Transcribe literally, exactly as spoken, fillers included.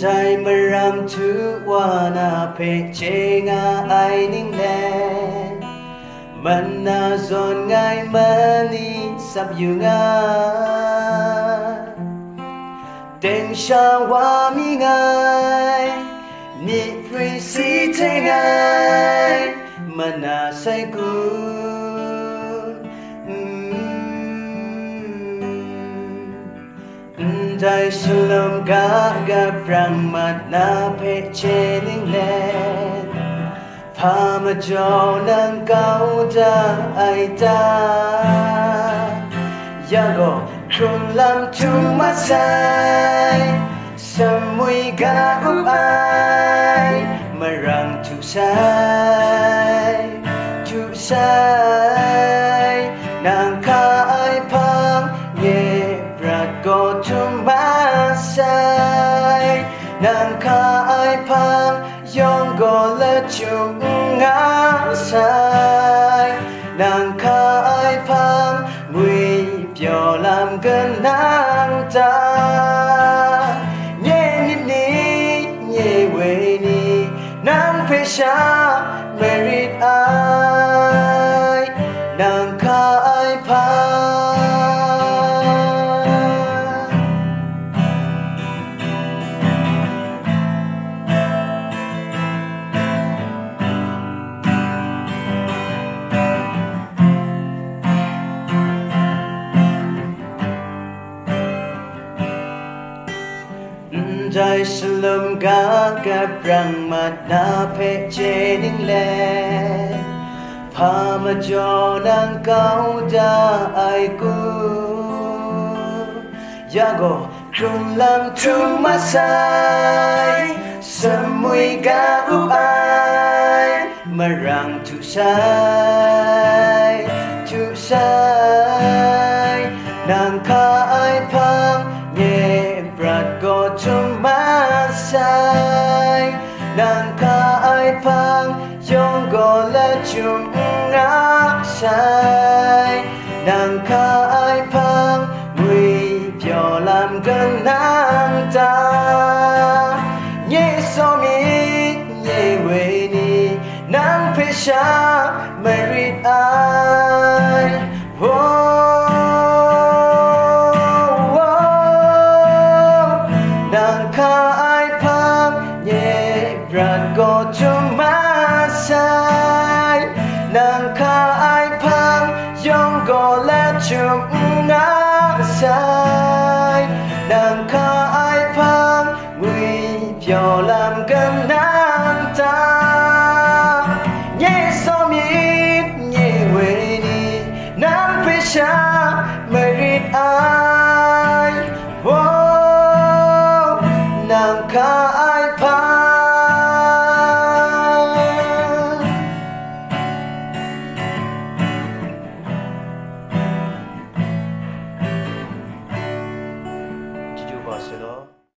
Dai marang htu wa na hpe chye nga ai ning let, mana zawn ngai mani tsap yu nga. Teng sha wa mi ngai, ni hpri si hte ngai, mana sai kun. Mm. Ndai shalom ga gaprang mat na hpe chye ning let, hpa majaw nang kau da ai ta? Ya gaw hkrung lam htum masai, sumwi ga up ai, marang htu sai, htu sai, nang hka ai hpang, nye brat gaw htum masai, nang hka ai hpang, yawng gaw lachyum n nga sai, nang hka ai hpang, ngwi pyaw lam kanang ta? Nye myit ni, nye woi ni, nang hpe sha marit ai, nang hka ai hpang. Ndai shalom ga gaprang mat na hpe chye ning let, hpa majaw nang kau da ai kun? Ya gaw hkrung lam htum masai, sumwi ga up ai, marang htu sai, htu sai, nang hka ai hpang, nye brat gaw htum masai, nang hka ai hpang, yawng gaw lachyum n nga sai, nang hka ai hpang, ngwi pyaw lam kanang ta? Nye saw myit, nye woi ni, nang hpe sha marit ai. Wow, wow, nang hka ai hpang, nye brat gaw htum masai, nang hka ai hpang, yawng gaw lachyum n nga sai, nang hka ai hpang, ngwi pyaw lam kanang ta? Nye saw myit, nye woi ni, nang hpe sha